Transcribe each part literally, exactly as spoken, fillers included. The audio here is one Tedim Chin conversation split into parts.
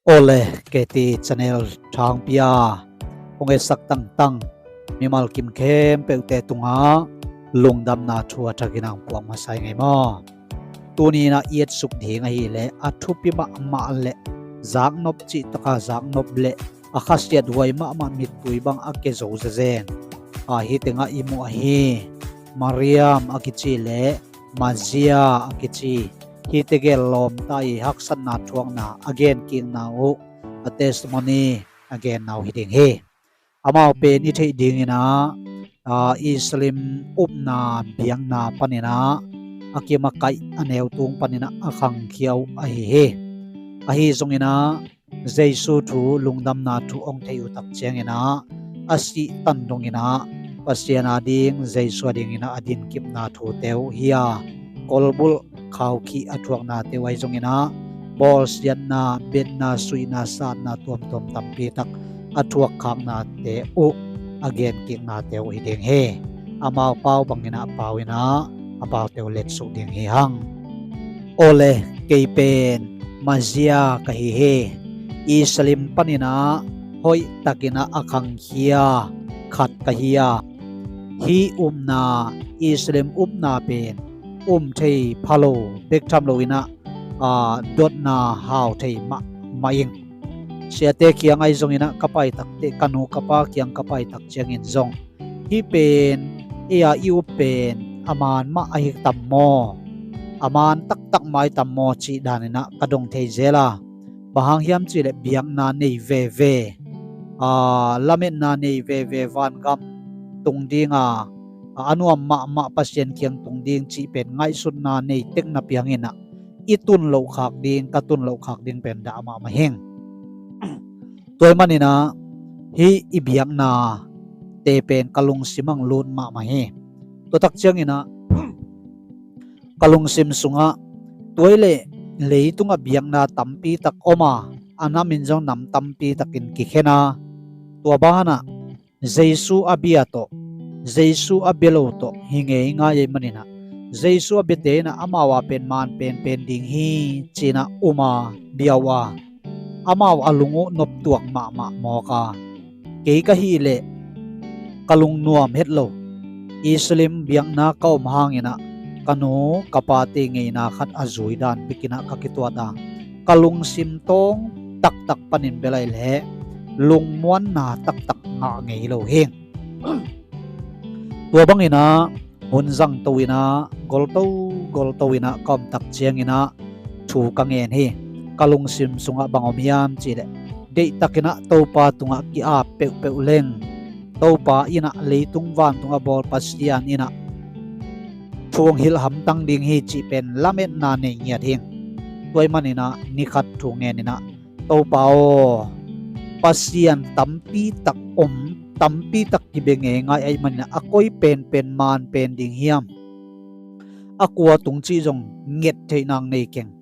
Awle, K T channel thangpi a hong etsak tangtang mimal kim khempeuhte tungah lungdamna thu a thakin ang puang masa i ngei maw? Tuni in ah i etsuk ding ahih leh a thupi mahmah leh zaknop cih taka zaknop leh a khasiat huai mahmah mittui bang a ke zo zezen a hi tengah i muh ahi Mariam a kici leh Mazia a kici hi tegel lawmta i haksatna thuakna a genkikna uh a testimony a genna uh hi ding hi. Amau pen i theih dingin ah Israel upna biakna panin ah a kim a kaih a neu tung panin ah a khangkhia uh ahi hi. Ahi zongin ah Jesu thu lungdamna thu hong thei uh tak ciangin ah a sih tan dongin ah Pasian a ding Jesu a dingin ah a dinkipna thute uh hi a, kolbulh khaukhih a thuaknate uh ahi zongin ah bawlsiatna, betna, suihna, satna tuamtuam tampi tak a thuakkhaknate uh a genkiknate uh hi ding hi. Amau pau bangin ah pau in ah a paute uh letsuk ding hi hang. Awle, kei pen Mazia ka hi hi. Israel panin ah hoihtakin ah a khangkhia khat ka hi a, hih upna, Israel upna pen um thei pha lo bek tham loin ah dotna hau thei mahmah ing. Siate kiang ahi zongin ah ka pai takte, ka nu ka pa kiang ka pai tak ciangin zong hih pen ei a i up pen a man mah ahi tam maw, a man taktak mah ahi tam maw cih danin ah ka dong thei zel a, bang hang hiam cih leh biakna nei veve, lametna nei veve, vangam tung ding a, a nuam mahmah Pasian kiang tung ding cih pen ngaihsutna nei tek napi hangin ah i tun loh khak ding, ka tun loh khak ding pen dah mahmah hing. Tua ahih manin ah hih i biaknate pen ka lungsim ah lut mahmah hi. Tua tak ciangin ah ka lungsim sungah tua ahih leh leitungah biakna tampi tak om a, a nam in zong nam tampi takin kikhen a, tua banah Jesu a bia tawh, Jesu a bia lo tawh hi ngeingai ahih manin ah Jesu a biate in ah amau a pen man penpen ding hi ci-in ah um a, bia uh a, amau a lung uh noptuak mahmah mawk a, kei ka hih leh ka lungnuam het lo. Israel biakna ka om hangin ah ka nu ka pate ngeina khat a zui dan bikin ah ka kituat a, ka lungsim tawng taktak panin bel ahih leh lungmuanna taktak ngah ngei lo hi. Tua bangin ah hun zangto in ah golto golto in ah ka om tak ciangin ah thu ka ngen hi. Ka lungsim sungah bang om hiam cih leh deihtakin ah Topa tungah ki-ap peuhpeuh leng, Topa in ah leitung vantung a bawl Pasian in ah thu hong hilh hamtang ding hi cih pen lametna nei ngiat hing. Tua ahih manin ah ni khat thu ngen in ah, Topa aw, Pasian tampi tak om, tampi tak kibia ngeingai ahih manin ah a koi penpen man pen ding hiam? A kua tung cih zong nget theih nang nei keng.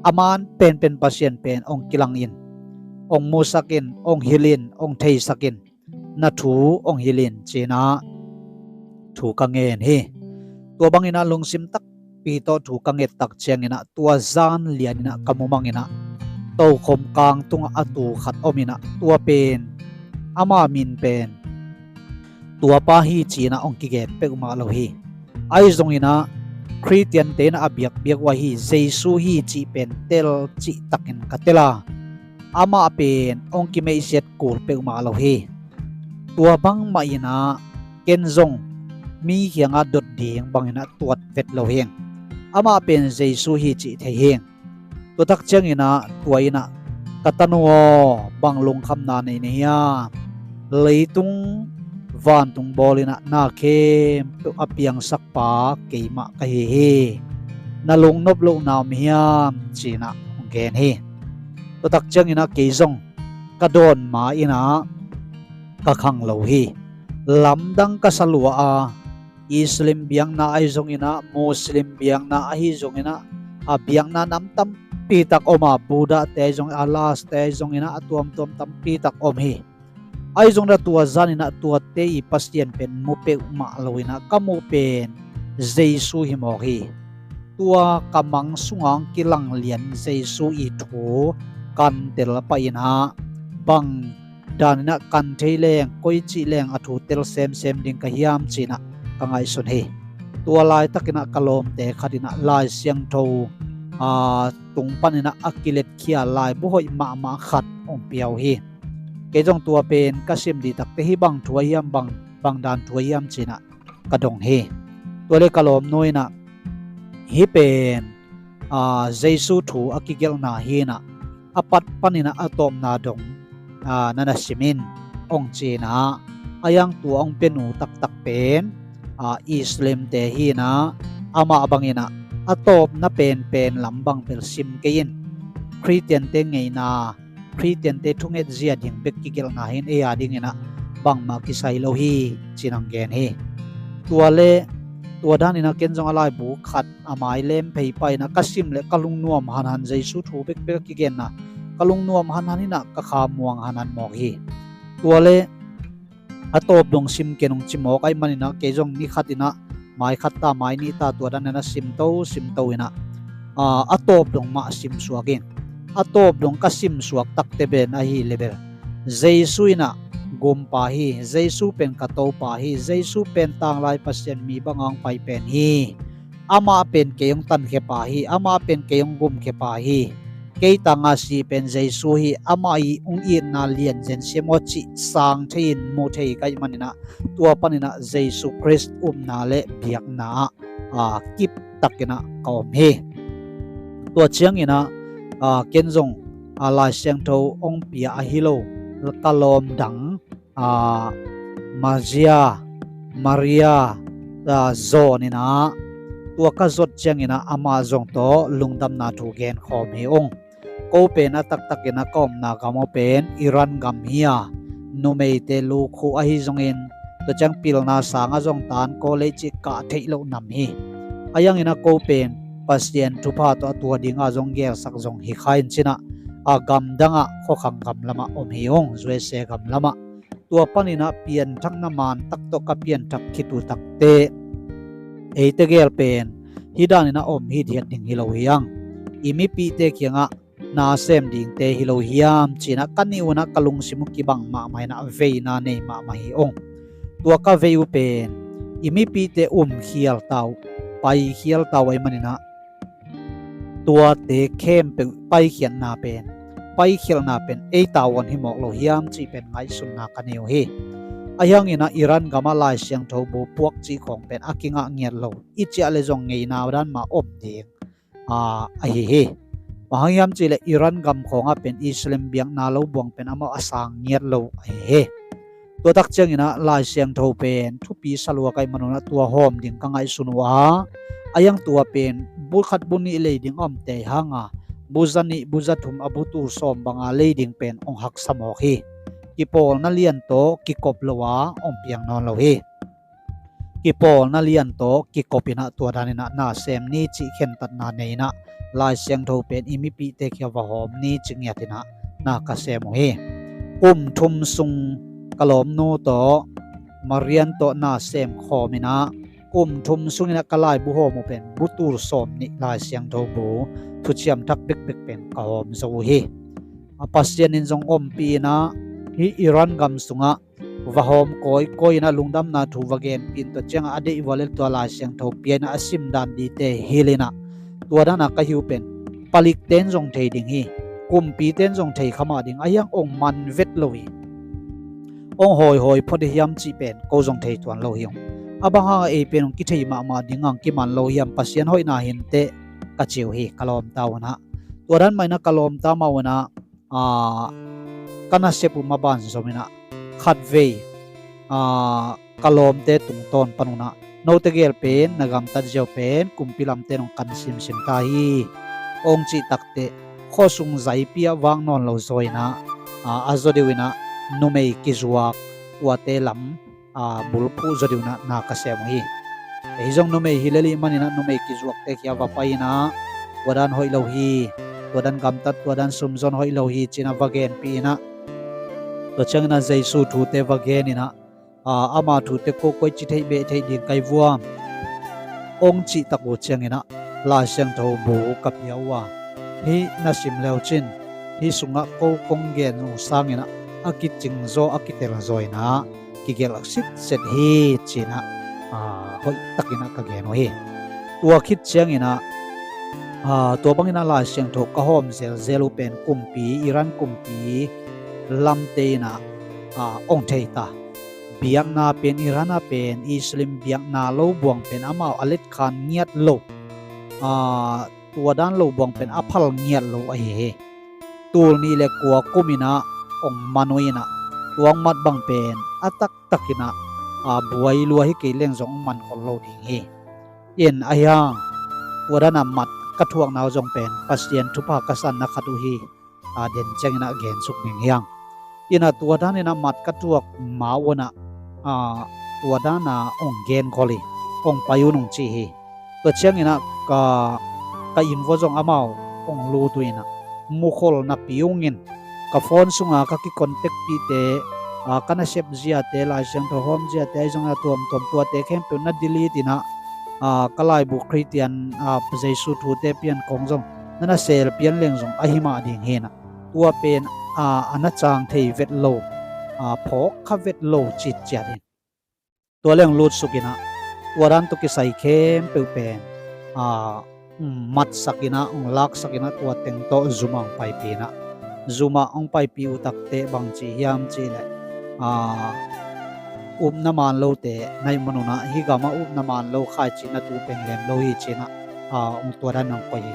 A man penpen Pasian pen hong kilang in, hong musak in, hong hilh in, hong theisak in, na thu hong hilh in ci-in ah thu ka ngen hi. Tua bangin ah lungsim takpi tawh thu ka nget tak ciangin ah tua zan lianin ah ka mumang in ah tokhom kang tungah a tu khat om in ah tua pen ama min pen tuapa hi ci-in ah hong kigen peuhmah lo hi. Ahi zongin ah Khristiante in ah a biakbiak uh ahi Jesu hi cih pen tel cihtakin ka tel a, amah pen hong kimeihsiat kul peuhmah lo hi. Tua bangmah in ah ken zong mi kiangah dot ding bangin ah tuat vet lo hing. Amah pen Jesu hi cih thei hing. Tua tak ciangin ah tua in ah ka tanu aw, bang lungkhamna nei na hiam? Leitung vantung bawl in ah na khempeuh a piangsak pa keimah ka hi hi. Na lungnop lohna om hiam ci-in ah hong gen hi. Tua tak ciangin ah kei zong ka dawn ma-in ah ka khang lo hi. Lamdang ka sa lua a, Islam biakna ahi zongin ah, Muslim biakna ahi zongin ah, a biakna nam tampi tak om a, Buddha te ahi zongin ah, a las te ahi zongin ah, a tuamtuam tampi tak om hi. Ahi zongin ah tua zanin ah tuate i Pasian pen mu peuhmah lo in ah ka muh pen Jesu hi mawk hi. Tua ka mang sungah hong kilanglian Jesu i thu kan tel pah inah bang daninah kan thei leng, koici leng a thu tel semsem ding ka hiam cinah ka ngaihsun hi. Tua laitakinah ka lawmte khatinah Lai Siangtho aa, tung paninah a kiletkhia laibu hoih mahmah khat hong pia uh hi. Kei zong tua pen ka sim dih takte hih bang thu a hiam, bang, bang dan thu a hiam cinah ka dong hi. Tua le ka lawmnu inah hih pen aa, Jesu thu a kigelhna hinah a pat paninah a tawpna dong aa, na na sim in hong cinah a hiang tua hong pia nu taktak pen aa, Islamte hinah amah banginah a tawpna penpen lam bang bel sim kei in. Khristiante ngeina, Khristiante thunget zia ding bek kigelhna hin ei a dinginah bangmah kisai lo hi cinah hong gen hi. Tua le tua daninah ken zong a laibu khat a mai lem phei pah inah ka sim le ka lungnuam hanhan Jesu thu bekbek a kigenna ka lungnuam hanhan inah ka kha muang hanhan mawk hi. Tua le a tawp dong sim ken hong ci mawk ahih maninah kei zong ni khatinah mai khat ta mai nih ta tua daninah simto simto inah aa, a tawp dong mah simsuak in. A tawp dong ka simsuak takte pen ahi le bel Jesu inah gumpa hi, Jesu pen ka Topa hi, Jesu pen tanglai Pasian mi banga hong pai pen hi. Amah pen kei hong tankhia pa hi, amah pen kei hong gumkhia pa hi. Kei tanga si pen Jesu hi, amah i hong itna lianzen siam aw cih sang thei in mu thei ka hih maninah tua paninah Jesu Khrist upna le biakna ah aa, kiptakinah ka om hi. Tua cianginah aa, ken zong aa, Lai Siangtho hong pia ahi lo ka lawm dang aa, Mazia, Maria aa, zawn inah tua ka zot cianginah amah zong tawh lungdamna thu genkhawm hi ung. Ko pen a taktakinah ka omna gam aw pen Iran gam hi a, numeite lukhu ahi zongin tua ciang pilna sangah zong tan kaw lei cih kah theih loh nam hi. A hianginah ko pen Pasian thupha tawh a tua dinga zong gelsak zong hi kha in cinah a gamdangah khuakhang gam lamah om hi ung, U S A gam lamah. Tua paninah pianthakna mantak tawh ka pianthak khit uh takte eite gel pen hih daninah om hithiat ding hi lo hi ang. I mipihte kiangah na sem dingte hi lo hiam cinah ka nih unah ka lungsim uh kibang mahmah inah veina nei mahmah hi ung. Tua ka vei uh pen i mipihte umkhial ta uh, paikhial ta uh ahih maninah tuate khempeuh paikhiatna pen, paikhialna pen ei tavuan hi mawk lo hiam cih pen ngaihsunna ka nei uh hi. A hianginah Iran gamah Lai Siangtho bu puak cih khawng pen a kingah ngiat lo, i ciah le zong ngeina dan mah om ding aa, ahi hi. Bang hang hiam cihleh Iran gam khawngah pen Islam biakna lo buang pen amah a sang ngiat lo ahi hi. Tua tak cianginah Lai Siangtho pen thupi salua ka hih manunah tua hawm ding ka ngaihsun uh a, a hiang tua pen bu khat bu nih lei ding a om tei hanga bu za nih bu za thum a bu tul sawm banga lei ding pen hong haksa mawk hi. Kipawlna lian tawh kikop lo a hong piang nawn lo hi. Kipawlna lian tawh kikop inah tua daninah na sem ni cih khentatna nei inah Lai Siangtho pen i mipihte kia va hawm ni ci ngiat inah na ka sem uh hi. Kum thum sung ka lawmnu tawh Marian tawh na sem khawm inah kum thum sunginah ka laibu hawm uh pen bu tul sawm nih Lai Siangtho bu thuciam thak bekbek pen ka hawm zo uh hi. A Pasian in zong ompih inah hih Iran gam sungah va hawm kawikawi inah lungdamna thu va genpih in tua ciangah a deih uh a le tua Lai Siangtho pia inah a sim dan dite hil inah tua dana ka hi uh pen palikte in zong thei ding hi. Kumpite in zong thei kha mah ding a hiang hong man vet lo hi. Hong hawihawi phot hi hiam cih pen ko zong thei tuan lo hi ung. A bang hangah ei pen hong kithei mahmah ding hong kiman lo hiam Pasian hoihna hinteh ka ci uh hi ka lawmta unah. Tua dan mah inah ka lawmta mah unah aa, ka nasep uh maban zom inah khatvei aa, ka lawmte tungtawn panunah note gel pen na gamtat ziau pen kumpi lamte nong kan simsim ta hi. Hong cih takte khuasung zaipi ah vak nawn lo zaw inah aa, a zaw deuh inah numei kizuak tuate lam aa, bulphuh zaw deuh inah na ka sem uh hi. Ei zong numei hi lel ih maninah numei kizuakte kia va pai inah tua dan hoih lo hi. Tua dan gamtat tua dan sumzon hoih lo hi cinah va genpih inah tua cianginah Jesu thute va gen inah aa, ama thute ko koi ci theih beh theih ding kai vuam. ong cih tak uh cianginah Lai Siangtho bu ka pia uh a, hih na sim leucin hih sungah ko kong gen uh sanginah a kicingzaw a kitelzaw inah kigelh sitset hi cinah, aa, hoih takinah ka gen uh hi. Tua khit cianginah, aa, tua banginah Lai Siangtho ka hawm zelzel uh pen kumpi, Iran kumpi lamte inah, aa, ong thei ta. Biakna pen, Iran ah pen Islam biakna lo buang pen amau a letkhan ngiat lo, aa, tua dan lo buang pen a phal ngiat lo ahi hi. Tul nih le kua kum inah ong man uh inah, tua ong mat bang pen a taktak inah, aa, buai lua hi kei leng zong ong man khol lo ding hi. In ahi hang tua dan a mat ka thuakna uh zong pen Pasian thupha ka sanna khat uh hi. Aa, den cianginah gensuk ding hi hang. Inah tua daninah mat ka thuak ma uh inah, aa, tua dana ong genkhol hi, ong pai un ong cih hi. Tua cianginah ka, ka inn vua zong amau ong lut uh inah, mukhol napi ungin ka phone sunga ka kikontekpihte, aa, ka nasep ziate, Lai Siangtho hawm ziate ahi zongin a tuamtuam tuate khempeuh na delete inah, aa, ka laibu Khristian, aa, Jesu thute pian kong zong na na sel pian leng zong ahi mah ding hi inah, tua pen, aa, a na cang thei vet lo, aa, phawk kha vet lo citciat hi. Tua leng lutsuk inah tua dan tawh kisai khempeuh pen, aa, matsak inah, ong laksak inah tua teng tawh zum ah ong paipih inah, zum ah ong paipih uh takteh bang ci hiam cihleh, aa, upna man lote na hih man un ah, hih gamah upna man lo khaici na tu pen lem lo hi cinah, aa, ong tua dan ong koih hi.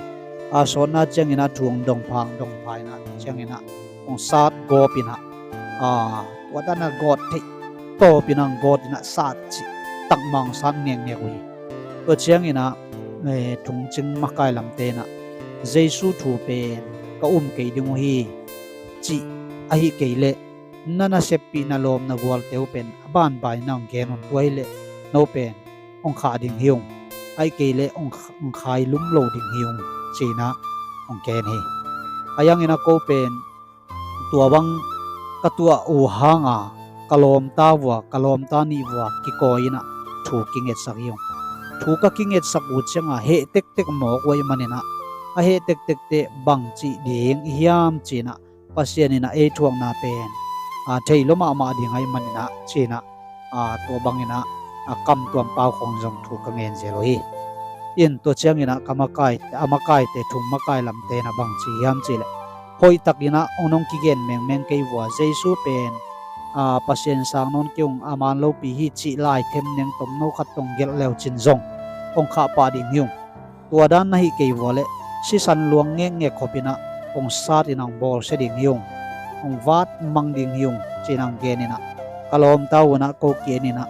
Aa, sawtna cianginah thu ong dong pha, ong dong pha inah cianginah ong sat gawp inah, aa, tua dan a gawt theih tawp inah ong gawt inah sat cih tak mah ong sat ngekngek uh hi. Tua cianginah, eh, thungcing makai lamte inah Jesu thu pen ka um kei ding uh hi cih ahi kei leh na naseppih na lawm na gualte uh pen a banbai na ong gen un, tua hileh no pen ong khah ding hi ung, ahi kei leh ong kh-, ong khailum lo ding hi ung cinah ong gen hi. Ahi hanginah ko pen tua bang ka tuah uh hanga ka lawmta vua, ka lawmta nih vua kikawi inah thu kingetsak hi ung. Thu ka kingetsak uh cianga heh tektek mawk uh ahih maninah, a heh tektek teh bang cih ding i hiam cinah Pasian inah ei thuakna pen, aa, thei lua mahmah ding ahih maninah cinah, aa, tua banginah a kamtuam pau khong zong thu ka ngen zel uh hi. In tua cianginah ka makai, a makaite, thung makai lamte inah bang ci hiam cihleh, hoihtakinah ong nong kigen mengmeng kei vua, Jesu pen, aa, Pasian sang nawn kei ung, a man lopi hi cih lai themneng tomno khat tawh ong gelh leucin zong ong khah pah ding hi ung. Tua dan na hih kei vua leh sisan luang ngekngek khop inah ong sat inah ong bawlsia ding hi ung, ong vat mang ding hi ung cinah ong gen inah, ka lawmta uh inah ko ki-en inah,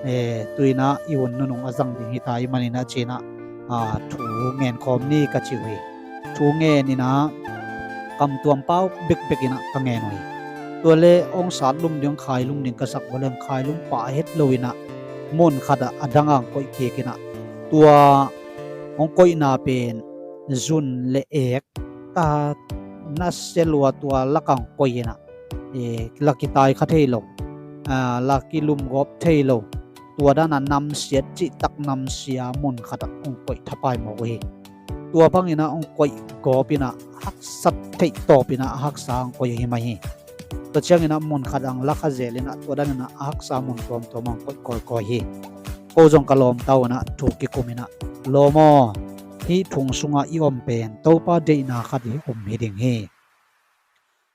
eh, tu inah i hun nunung a zang ding hita ahih maninah cinah, aa, thu ngen khawm ni ka ci uh hi. Thu ngen inah kamtuam pau bekbek inah ka ngen uh hi. Tua leh ong sat lum ding, khailum ding ka sak vua leh ong khailum pah het lo inah mun khatah a dang ah ong koih kik inah, tua ong koihna pen zun le ek ta, nasia lua tua lakah ong koih inah, eh, la kitai kha thei lo, aa, la kilumgawp thei lo, tua dana namsiat cihtak namsia mun khatah ong koih thapai mawk uh hi. Tua banginah ong koih gawp inah haksat theih tawp inah haksa ong koih uh hi mai hi. Tua cianginah mun khat ang lakha zel inah tua daninah a haksa mun tuamtuam ang koih kawikawi hi. Ko zong ka lawmta uh inah thu kikum inah, lawm aw, hih thung sungah i om pen Topa deihna khat hi um hi ding hi.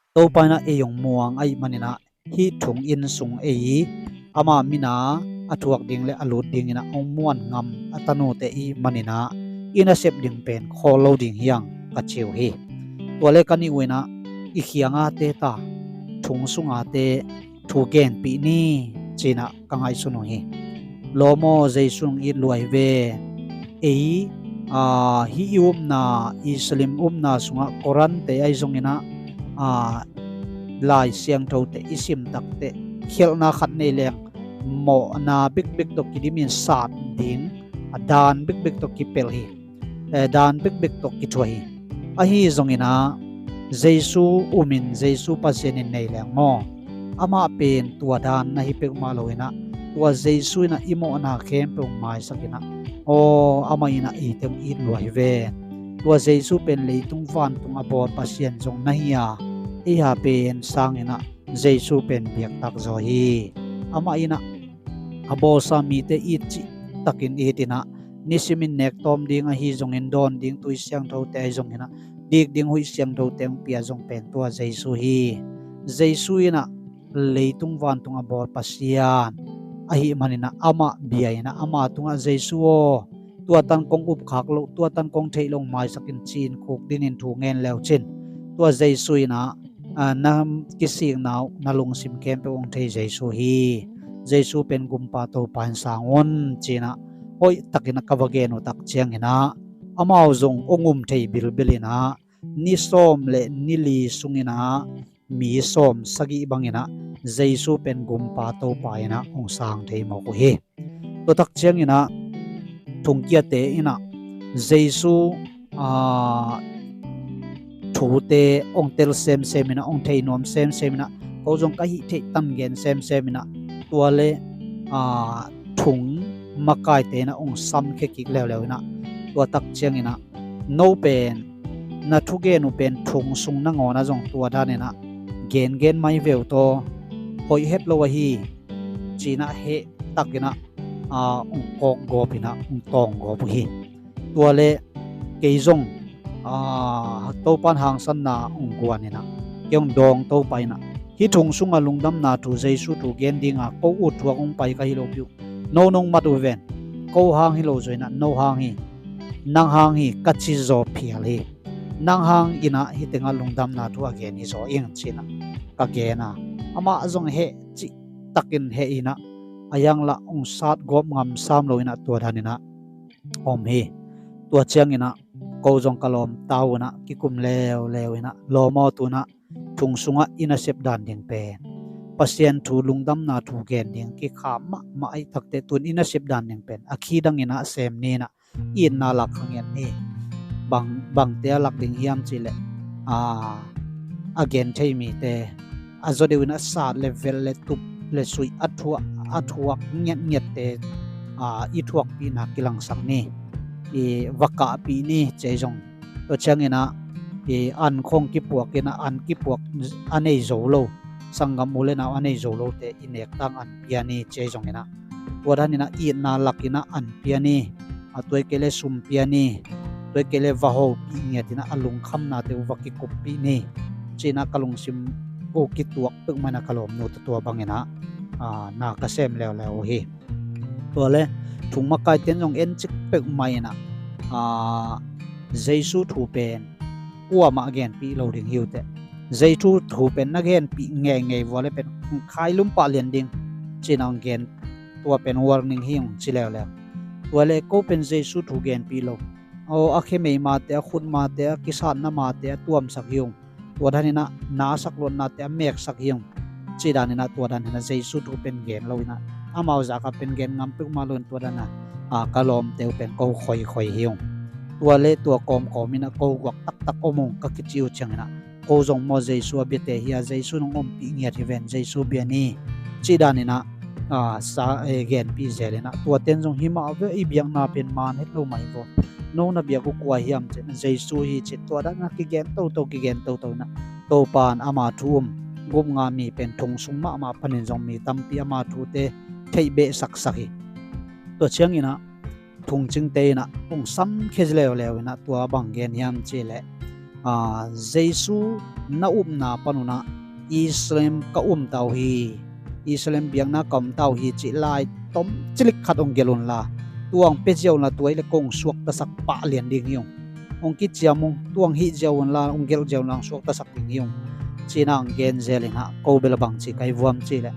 Topa inah ei ong muang ahih maninah hih thung inn sung ei ama mina a thuak ding le a lut dinginah ong muan ngam a tanute i maninah i nasep ding pen khawl lo ding hi ang ka ci uh hi. Tua le ka nih uh inah i khianga teta, thung sunga te thu genpih ni cinah ka ngaihsun uh hi. Lawm aw, Jesu ong it lua hi ve. Ei, aa, hih i upna, Islam upna sungah Koran te ahi zonginah, aa, Lai Siangtho te i sim takteh khialhna khat nei leng mawhna bekbek tawh kidimin sat ding, a dan bekbek tawh kipelh hi. Eh, dan bekbek tawh kithuah hi. Ahi zonginah Jesu umin, Jesu Pasian in nei leng maw, amah pen tua dan na hi peuhmah lo inah Tua Jesu in ah i mawhna khempeuh hong maisak in ah, aw, amah in ah eite hong it lua hi ven. Tua Jesu pen leitung vantung a bawl Pasian zong na hi a, ei a pen sang in ah Jesu pen biaktak zaw hi. Amah in ah a bawlsa mite it cihtakin it in ah, nisimin nek tawm ding ahi zongin, dawn ding tui siangthote ahi zongin ah, dik ding huih siangthote hong pia zong pen tua Jesu hi. Jesu in ah leitung vantung a bawl Pasian ahih manin ah amah bia in ah, ama tungah, Jesu aw, tua tan kong upkhak loh, tua tan kong theih loh maisak in, ci-in khukdinin thu ngen le uh cin, tua Jesu in ah, a, na kisikna uh, na lungsim khempeuh hong thei Jesu hi. Jesu pen Gumpa Topa in sang un, ci-in ah hoihtakin ah ka va gen uh tak ciangin ah, amau zong hong um thei bilbil in ah, ni sawm le ni li sungin ah mi sawm sagih bangin ah Jesu pen Gumpa Topa in ah hong sang thei mawk uh hi. Tua tak ciangin ah thongkiate in ah Jesu, a, thute hong tel semsem in ah, hong thei nuam semsem in ah, ko zong ka hih theih tan gen semsem in ah, tua le, a, thong makaite in ah hong samkhia kik leuleu in ah, tua tak ciangin ah, no pen, na thugen uh pen thong sung nangawn ah zong tua danin ah gengen mai ve uh tawh, hoih het lo ahi, ci-in ah heh takin ah, a, hong kawkgawp in ah hong tawnggawp uh hi. Tua le kei zong, a, Topa'n hangsanna hong guan in ah, kei hong dawng Topa in ah, hih thong sungah lungdamna thu, Jesu thu gen dinga ko ut thuak hong pai ka hi lopi uh. No nong mat uh ven. Ko hang hi lo zaw in ah, no hang hi. Nang hang hi, ka ci zaw phial hi. Nang hang in ah hih tengah lungdamna thu a gen hi zaw ing, ci-in ah ka gen a, amah zong heh cihtakin heh in ah, a yang lah hong satgawp ngam sam lo in ah tua danin ah om hi. Tua ciangin ah ko zong ka lawmta uh in ah kikum leuleu in ah, lawm aw, tu-in ah thong sungah i nasep dan ding pen, Pasian thu, lungdamna thu gen ding kikham mahmah ahih takteh, tu-in i nasep dan ding pen a khi dangin ah sem ni in ah, itna lak kha ngiat ni. Bang, bangte a lak ding hiam cih leh, a, a gen thei mite, a zaw deuh in a sat le velh le tup le suih a thuak, a thuak ngiatngiatte, a, i thuakpihna kilangsak ni. I va kahpih ni, ci-a zong. Tua ciangin ah, i an khawng kipuak in ah, an kipuak a nei zo lo, sanggam u le nau a nei zo lote i nek tang an pia ni, ci-a zongin ah, tua danin ah itna lakin ah an pia ni. A, tua hi kei leh sum pia ni, tua hi kei leh va hopih ngiat in ah a lungkhamnate uh va kikuppih ni, ci-in ah ka lungsim uh kituak peuhmah in ah ka lawmnu tawh tua bangin ah, a, na ka sem leuleu uh hi. Tua le thong makaite in zong en cik peuhmah in ah, a, Jesu thu pen kuamah genpih lo ding hi uh teh. Jesu thu pen na genpih ngeingei vua le pen khailum pah lian ding, ci-in ah hong gen, tua pen warning hi ung, ci leuleu. Tua le ko pen Jesu thu genpih lo, aw, a khe mei mate, a khut mate, a kisatna mate a tuamsak hi ung. Tua danin ah na a sak luatnate a meksak hi ung, cih danin ah tua danin ah Jesu thu pen gen lo in ah, amau zak ah pen gen ngam peuhmah lo in, tua danin ah, a, ka lawmte uh pen ko khoikhoi hi ung. Tua le tua kawmkawm in ah ko guak taktak om ung ka kici uh ciangin ah, ko zong maw Jesu a biate hi a, Jesu in hong ompih ngiat hi ven, Jesu bia ni, cih danin ah, a, sa, e, genpih zel in ah, tuate in zong hi mah ve, i biakna pen man het lo mah hi vaw. No na biak uh kua hiam, ci-in ah, Jesu hi, ci-in tua danin ah kigen toto, kigen toto in ah, Topa'n ama thu um, gupnga mi pen thong sung mahmah panin zong mi tampi ama thute theih behsaksak hi. Tua ciangin ah thongcingte in ah hong samkhia leuleu in ah, tua bang gen hiam cih leh, a, Jesu na upna pan un ah, Israel ka umta uh hi, Israel biakna ka umta uh hi, cih lai tom cilik khat hong gelh unla, tua hong pia ziau unla, tua hi leh kong suaktasak pah lian ding hi ung. Hong kiciam ung, tua hong hih ziau unla, hong gelh ziau unla, hong suaktasak ding hi ung, ci-in ah hong gen zel in ah, ko bel a bangci ka hi vuam cih leh,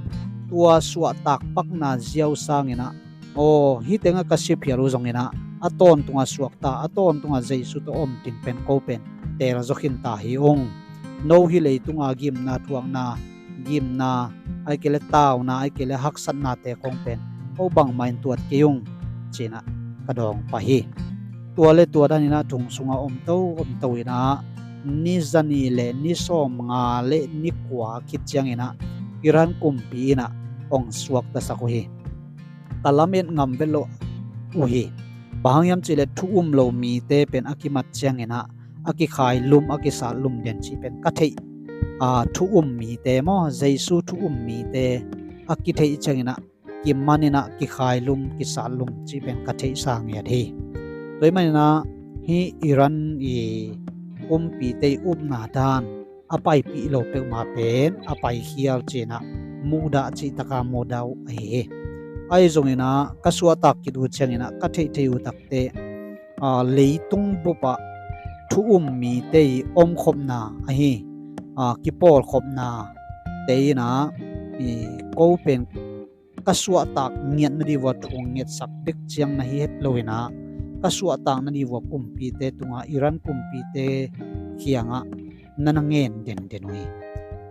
tua suahtak pakna ziau sangin ah, aw, hih tengah ka si phial uh zongin ah, a tawntungah suakta, a tawntungah Jesu tawh om ding pen ko pen teel zaw khinta hi ung. No hih leitunga gimna thuakna, gimna, ahih kei leh tauna, ahih kei leh haksatnate khawng pen ko bangmah in tuat kei ung, ci-in ah ka dawng pah hi. Tua le tua danin ah thong sungah omto omto in ah, ni zanih le ni sawmnga le ni kua khit ciangin ah Iran kumpi in ah hong suaktasak uh hi. ka lamet ngam vet lo uh hi. Bang hang hiam cihleh thu um lo mite pen a kimat cianginah a kikhailum, a kisatlum den cih pen ka theih. A, thu um mite maw, Jesu thu um mite a kitheih cianginah kimaninah kikhailum, kisatlum cih pen ka theihsa ngiat hi. Tua ahih maninah hih Iran i kumpite i upna dan a paipih lo peuhmah pen a paikhial cinah muhdah cih taka muhdah uh ahi hi. Ahi zonginah ka suahtak khit uh cianginah ka theihtheih uh takte, a, leitung bupah thu um mite i omkhopna ahi, a, kipawlkhopna te inah i ko pen ka suahtak ngiat nadih uh a thu ngetsak bek ciang na hi het loinah ka suahtak nadih uh a kumpite tungah, Iran kumpite kiangah na na ngen denden uh hi.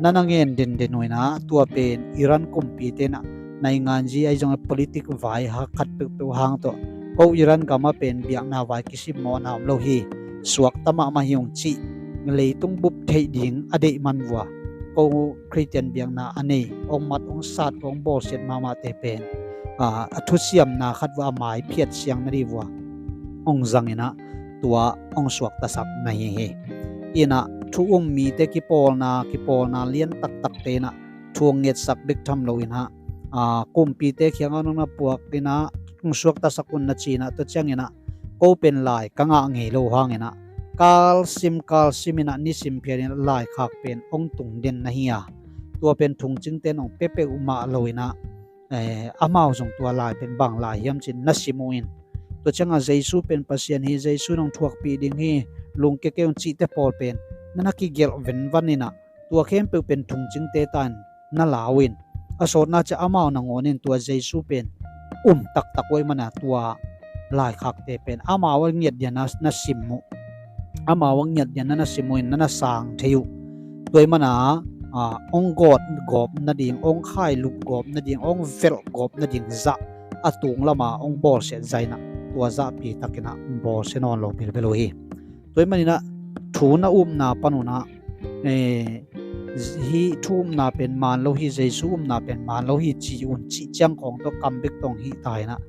Na na ngen denden uh inah tua pen Iran kumpite inah nainganzi ahi zongin politik vai ha khat peuhpeuh hang tawh ko Iran gamah pen biakna vai kisim mawhna om lo hi, suakta mahmah hi ung cih leitung bup theih ding a deih man uh a ko Khristian biakna a nei, hong mat hong sat, hong bawlsiat mahmahte pen, a, a thusiamna khat uh a maiphiat siang nadih uh a hong zanginah tua hong suaktasak na hi hi. Inah thu um mite kipawlna, kipawlna lian taktakte inah thu hong ngetsak bek tham loinah, a, kumpite kiangah nong na puak inah hong suaktasak un na cinah tua cianginah ko pen lai ka ngah ngei lo hanginah kalsim kalsim inah nisim phianinah laikhak pen hong tungden na hi a, tua pen thungcingte in hong pia peuhmah loinah, eh, amau zong tua lai pen bang lai hiam cin na sim uh in. Tua ciangah Jesu pen Pasian hi, Jesu in hong thuakpih ding hi, lungkia kei un cihte pawl pen na na kigelh venvan inah tua khempeuh pen thungcingte ta in na lau in. A sawtna ciah amau nangawn in tua Jesu pen um taktak uh ahih mana tua laikhakte pen amau a ngiat dia na, na sim uh. Amau a ngiat dia na na sim uh in na na sang thei uh. Tua ahih mana, a, hong gawt gawp nading, hong khailup gawp nading, hong velh gawp nading zah a tung lama hong bawlsiat zah inah tua zahpi takinah bawlsia nawn lo bilbel uh hi. Tua ahih maninah thu na upna pan unah, eh, hih thu upna pen maan lo hi, Jesu upna pen maan lo hi ci un cih ciang khawng tawh kam bek tawh hong hih ta inah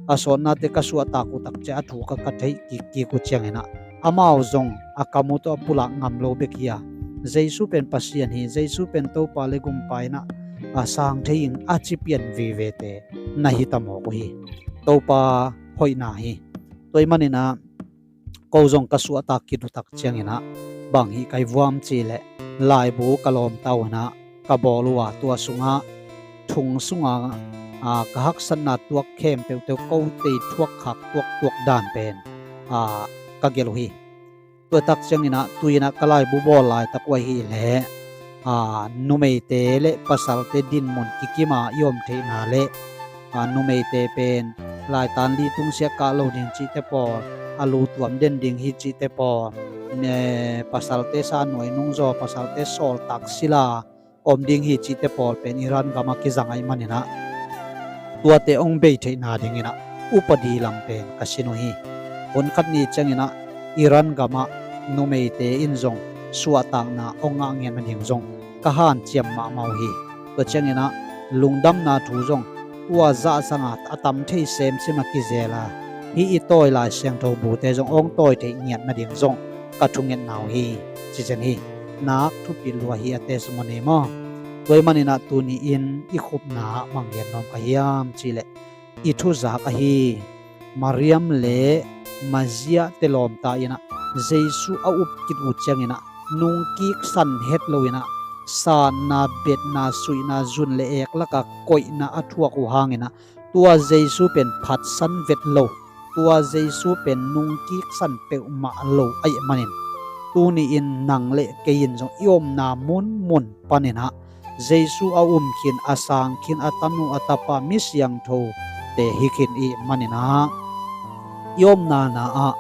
a sawtnate ka suahtak uh takciah a thu ka ka theih kikkik uh cianginah amau zong a kam uh tawh a pulak ngam lo bek hi a, Jesu pen Pasian hi, Jesu pen Topa le Gumpa inah a sang thei ing a ci pian vivete na hi ta mawk uh hi. Topa hoihna hi. Tua ahih maninah ko zong ka suahtak khit uh tak cianginah bang hih kai vuam cihleh laibu ka lawmta uh inah ka bawl uh a, tua sungah thung sungah, a, ka haksatna tuak khempeuhte uh ko tei thuakkhak tuaktuak dan pen, a, ka gelh uh hi. Tua tak cianginah tu inah ka laibu bawl laitak uh ahih leh, a, numeite le pasalte dinmun kikima i om theihna le, a, numeite pen laitan li tungsiah kah lo ding cihte pawl, a lu tuam den ding hi cihte pawl, ne, pasalte sa nuai nungzaw, pasalte sawltak sila om ding hi cihte pawl pen Iran gamah kizang ahih maninah tuate hong bei theihna dinginah upadi lam pen ka sin uh hi. Hun khat ni cianginah Iran gamah numeite in zong suahtakna hong ngah ngiat nading zong ka hanciam mahmah uh hi. Tua cianginah lungdamna thu zong tua zahsanga a tam thei semsem a kizel a, hih i tawi Lai Siangtho bute zong hong tawi theih ngiat nading zong ka thungetna uh hi, ci zen hi. Nak thupi lua hi a te sung uh ni maw? Tua ahih maninah tuni-in i khupna ah bang gen nuam ka hiam cihleh i thuzak ahi Mariam le Mazia te lawmta inah Jesu a up khit uh cianginah nungkik san het loinah satna, betna, suihna, zun le ek laka koihna a thuak uh hanginah tua Jesu pen phatsan vet lo, tua Jesu pen nungkik san peuhmah lo ahih manin tuni-in nang le kei in zong i omna munmun paninah Jesu a um khin, a sang khin, a tanu a tapa mi siangthote hi khin i hih maninah i omna na ah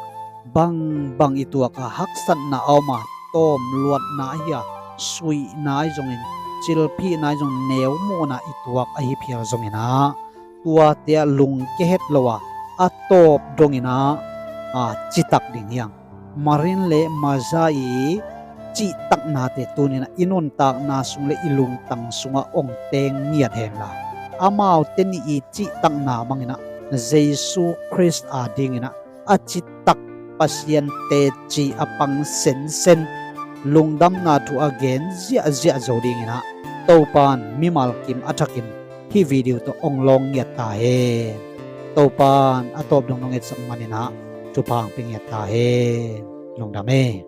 bangbang i tuak a, haksatna a om a, tawm luatna ahi a, suihna ahi zongin, cilphihna ahi zong, neu muhna i tuak ahi phial zonginah tuate ah lungkia het lo a, a tawp donginah, a, citak ding hi hang. Mariam le Mazia i cihtaknate tuninah i nuntakna sung le i lungtang sungah hong teng ngiat henla amaute nih i cihtakna bangin ah Jesu Khrist adingin ah a citak Pasian teci a pang sensen lungdamna thu a gen ziahziah zo dingin ah Topan mimal kim a thakin hih video tawh hong lawng ngiat ta hen. Topan a tawp dong nong etsak manin ah thupha hong pia ngiat ta hen. Lungdam e.